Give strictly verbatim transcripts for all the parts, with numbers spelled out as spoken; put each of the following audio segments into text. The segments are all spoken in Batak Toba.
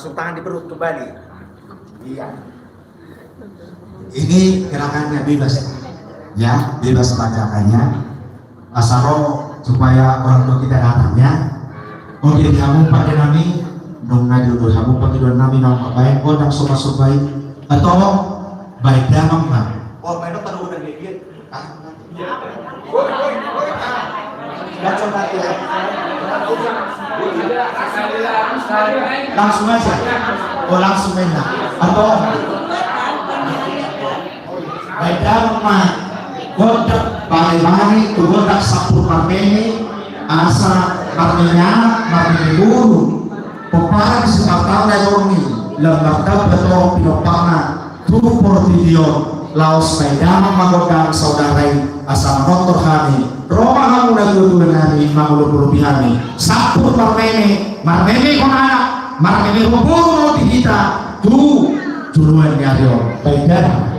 Masuk tangan di perut kembali. Iya. Ini gerakannya bebas. Ya, bebas gerakannya. Asa ro supaya orang tua kita datang, ya. Oke, di hamu pande nami, nunga di hamu pande nami, nunga baen, oh, nunga so masuk baen. Atau baen damang, Bang. Oh, baen, oh, taruh udah dia. Langsung aja. Oh, langsung aja. Atau baen damang ma gondang, bagi-bagi tu gondang sampur marmeme, asa marmeme anak, marmeme boru. Pomparan si martanda i, lam martanda torop pinomparna tu portibi on, laos baen damang ma gondang saudara i, asa manortor hami, ro ma hamu na tuatua nami mangolopolopi hami, sampur marmeme, marmeme hon anak, marmeme hon boru ma di hita, tu joloan ni ari on, baen damang.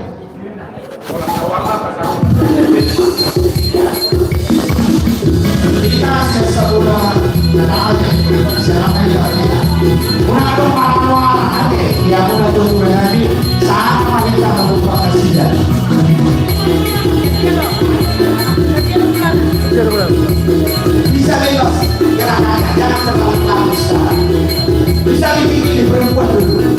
Bisa bebas, jangan terlalu bagus. Bisa bikin ini perempuan dulu.